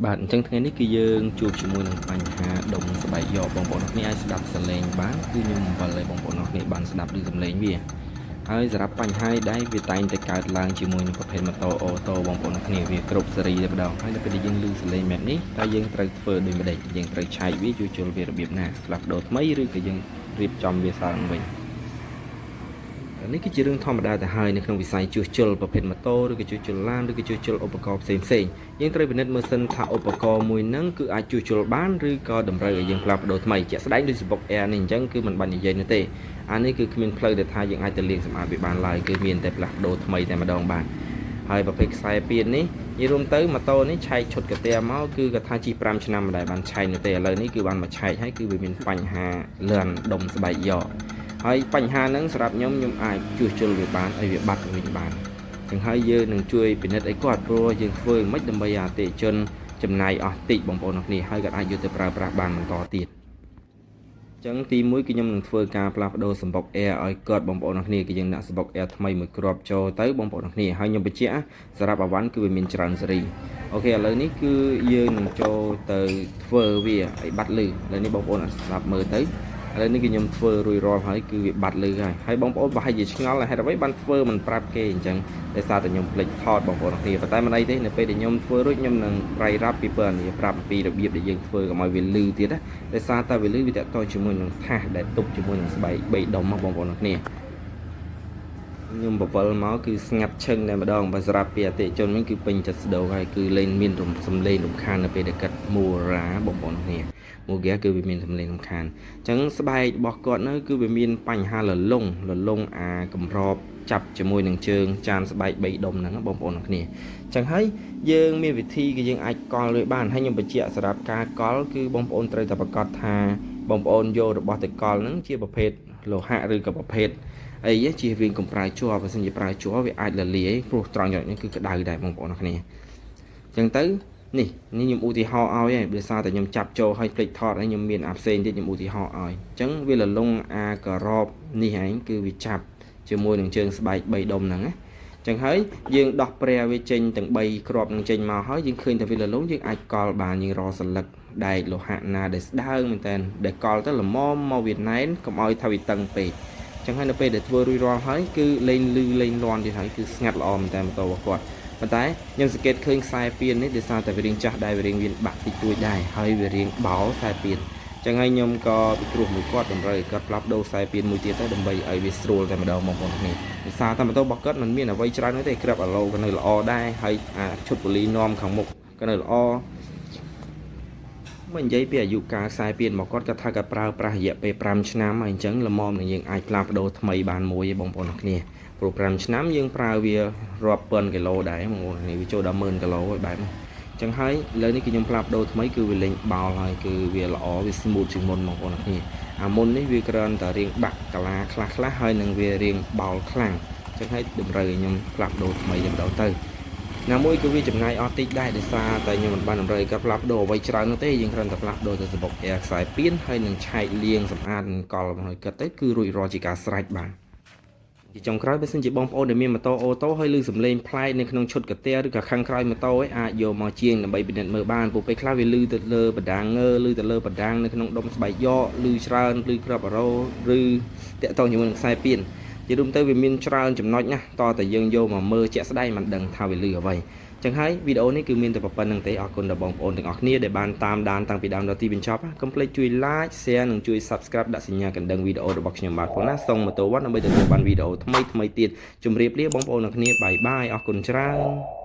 បាទអញ្ចឹងថ្ងៃនេះគឺយើងជួបជាមួយនឹងបញ្ហាដុំស្បែកយកបងប្អូនអរគ្នាអាចស្ដាប់សំឡេងបានគឺខ្ញុំបង្វិលឲ្យបងប្អូនអរគ្នាបានស្ដាប់ឮសំឡេងវាហើយសម្រាប់បញ្ហានេះដែរវាតែងតែកើតឡើងជាមួយនឹងប្រភេទម៉ូតូអូតូបងប្អូនអរគ្នាវាគ្រប់ស៊េរីតែម្ដងហើយដល់ពេលដែលយើងឮសំឡេងបែបនេះតើយើងត្រូវធ្វើដូចម្ដេចយើងត្រូវឆែកវាជួសជុលវារបៀបណាផ្លាស់ប្ដូរថ្មីឬក៏យើងរៀបចំវាសារឡើងវិញនេះគឺជារឿងធម្មតាទៅហើយនៅក្នុងវិស័យជួសជុលប្រភេទម៉ូតូឬក៏ជួសជុលឡានឬក៏ជួសជុលឧបករណ៍ផ្សេងផ្សេងយើងត្រូវពិនិត្យមើលសិនថាឧបករណ៍មួយហ្នឹងគឺអាចជួសជុលបានឬក៏តម្រូវឲ្យយើងផ្លាស់ប្ដូរថ្មីជាក់ស្ដែងដូចសំបុក Air នេះអញ្ចឹងគឺមិនបាច់និយាយនោះទេអានេះគឺគ្មានផ្លូវដែលថាយើងអាចទៅលាងសម្អាតវាបានឡើយគឺមានតែផ្លាស់ប្ដូរថ្មីតែម្ដងបានហើយប្រភេទខ្សែពៀននេះនិយាយរួមទៅម៉ូតូនេះឆែកឈុតកាតាមកគឺគាត់ថាជិះ5ឆ្នាំមិនដែលបានឆែកនោះទេឥឡូវនេះគឺបានមកឆែកហើយគឺវាមានបញ្ហាលឿនដុំស្បែកយក ហើយបញ្ហាហ្នឹងសម្រាប់ខ្ញុំខ្ញុំអាចជួសជុលវាបានឲ្យវាបាត់វិញបានចឹងហើយយើងនឹងជួយពិនិត្យឲ្យគាត់ព្រោះយើងធ្វើមិនដើម្បីឲ្យអតិថិជនចំណាយអស់តិចបងប្អូនអរគ្នាហើយគាត់អាចយកទៅប្រើប្រាស់បានបន្តទៀតចឹងទី1គឺខ្ញុំនឹងធ្វើការផ្លាស់ប្ដូរសំបុក air ឲ្យគាត់បងប្អូនអរគ្នាគឺយើងដាក់សំបុក air ថ្មីមួយគ្រាប់ចូលទៅបងប្អូនអរគ្នាហើយខ្ញុំបញ្ជាក់សម្រាប់អវ៉ាន់គឺវាមានច្រើនស៊េរីOK ឥឡូវនេះគឺយើងនឹងចូលទៅធ្វើវាឲ្យបាត់លឺឥឡូវនេះបងប្អូនអាចស្ដាប់មើលទៅឥឡូវនេះគឺខ្ញុំធ្វើរួចរាល់ហើយគឺវាបាត់លឺហើយហើយបងប្អូនប្រហែលជាឆ្ងល់ហេតុអ្វីបានធ្វើមិនប្រាប់គេអញ្ចឹងដោយសារតែខ្ញុំភ្លេចថតបងប្អូនគ្នាប៉ុន្តែមិនអីទេនៅពេលដែលខ្ញុំធ្វើរួចខ្ញុំនឹងប្រៃរាប់ពីពណ៌នាប្រាប់អំពីរបៀបដែលយើងធ្វើកុំឲ្យវាលឺទៀតណាដោយសារតែវាលឺវាតាក់ទងជាមួយនឹងថាសដែលទប់ជាមួយនឹងស្បែក3ដុំបងប្អូនគ្នាខ្ញុំបវលមកគឺស្ងាត់ឈឹងតែម្ដងបើស្រាប់ពីអតិជនវិញគឺពេញចិត្តស្ដោហើយគឺលែងមានរំសំលេងរំខាននៅពេលដែលកាត់មូរ៉ាបងប្អូនគ្នាមូហ្គាគឺវាមានសំលេងរំខានអញ្ចឹងស្បែករបស់គាត់នៅគឺវាមានបញ្ហាលលងលលងអាកម្របចាប់ជាមួយនឹងជើងចានស្បែក3ដុំហ្នឹងបងប្អូនគ្នាអញ្ចឹងហើយយើងមានវិធីគឺយើងអាចកល់វាបានហើយខ្ញុំបញ្ជាក់សម្រាប់ការកល់គឺបងប្អូនត្រូវតែប្រកាសថាបងប្អូនយករបស់ទៅកល់ហ្នឹងជាប្រភេទលោហៈឬក៏ប្រភេទអីជៀសវាងកុំប្រើជ័របើសិនជាប្រើជ័រវាអាចលលាយព្រោះត្រង់ចំណុចនេះគឺក្តៅដែរបងប្អូនគ្នាអញ្ចឹងទៅនេះនេះខ្ញុំឧទាហរណ៍ឲ្យហើយដោយសារតែខ្ញុំចាប់ចូលឲ្យភ្លេចថតហើយខ្ញុំមានអាផ្សេងទៀតខ្ញុំឧទាហរណ៍ឲ្យអញ្ចឹងវាលលងអាការ៉បនេះឯងគឺវាចាប់ជាមួយនឹងជើងស្បែក3ដុំហ្នឹងណាចឹងហើយយើងដោះព្រះវាចេញទាំង3គ្រាប់នឹងចេញមកហើយយើងឃើញតែវាលលងយើងអាចកល់បានយើងរកសន្លឹកដែកលោហៈណាដែលស្ដើងមែនតើដែលកល់ទៅល្មមមកវាណែនកុំឲ្យថាវាតឹងពេកចឹងហើយនៅពេលដែលធ្វើរួចរាល់ហើយគឺលេងលឺលេងលន់ទៀតហើយគឺស្ងាត់ល្អមែនតើម៉ូតូរបស់គាត់ប៉ុន្តែខ្ញុំសង្កេតឃើញខ្សែពៀននេះដោយសារតែវារៀងចាស់ដែរវារៀងមានបាក់តិចតួចដែរហើយវារៀងបោលខ្សែពៀនចឹងហើយខ្ញុំក៏ពិគ្រោះមួយគាត់តម្រូវឲ្យគាត់ផ្លាស់ប្ដូរខ្សែពៀនមួយទៀតទៅដើម្បីឲ្យវាស្រួលតែម្ដងបងប្អូនគ្នាដោយសារតែម៉ូតូរបស់គាត់មិនមានអ្វីច្រើនទេក្របអាឡូក៏នៅល្អដែរហើយអាឈុតពូលីនាំខាងមុខក៏នៅល្អមកនិយាយពីអាយុកាលខ្សែពៀនមកគាត់គាត់ថាគាត់ប្រើប្រាស់រយៈពេល5ឆ្នាំហើយអញ្ចឹងល្មមនឹងយើងអាចផ្លាស់ប្ដូរថ្មីបានមួយឯងបងប្អូនអរគ្នាព្រោះ5ឆ្នាំយើងប្រើវារាប់ពាន់គីឡូដែរបងប្អូននេះវាចូលដល់10000គីឡូហើយបែបនេះចឹងហើយឥឡូវនេះគឺខ្ញុំផ្លាស់ប្ដូរថ្មីគឺវាលេងបោលហើយគឺវាល្អវា smooth ជាងមុនបងប្អូនអរគ្នាអាមុននេះវាគ្រាន់តែរៀងបាក់កាឡាខ្លះខ្លះហើយនឹងវារៀងបោលខ្លាំងចឹងហើយតម្រូវឲ្យខ្ញុំផ្លាស់ប្ដូរថ្មីតែម្ដងទៅណាមួយគឺវាចំណាយអស់តិចដែរដោយសារតែខ្ញុំមិនបានតម្រូវគាត់ផ្លាស់ប្ដូរអ្វីច្រើននោះទេយើងគ្រាន់តែផ្លាស់ប្ដូរទៅសំបុក air ខ្សែពៀនហើយនឹងឆែកលាងសម្អាតនឹងកល់មកឲ្យគាត់ទៅគឺរួចរាល់ជាការស្រេចបាទជាចុងក្រោយបើសិនជាបងប្អូនដែលមានម៉ូតូអូតូហើយឮសំឡេងប្លែកនៅក្នុងឈុតកាតាឬក៏ខាងក្រោយម៉ូតូឯងអាចយកមកជាងដើម្បីពិនិត្យមើលបានព្រោះពេលខ្លះវាឮទៅលើបដាងងើឮទៅលើបដាងនៅក្នុងដុំស្បែកយកឮច្រើនឮក្របអារ៉ូឬតាក់ទងជាមួយនឹងខ្សែពៀនជារួមទៅវាមានច្រើនចំណុចណាស់តតែយើងយកមកមើលជាក់ស្ដែងមិនដឹងថាវាឮអ្វីចឹងហើយវីដេអូនេះគឺមានតែប៉ុណ្្នឹងទេអរគុណដល់បងប្អូនទាំងអស់គ្នាដែលបានតាមដានតាំងពីដើមដល់ទីបញ្ចប់កុំភ្លេចជួយ like share និងជួយ subscribe ដាក់សញ្ញាកណ្ដឹងវីដេអូរបស់ខ្ញុំបាទផងណាសូមម៉ូតូវ៉ាន់ដើម្បីទទួលបានវីដេអូថ្មីថ្មីទៀតជម្រាបលាបងប្អូនទាំងគ្នាbye bye អរគុណច្រើន។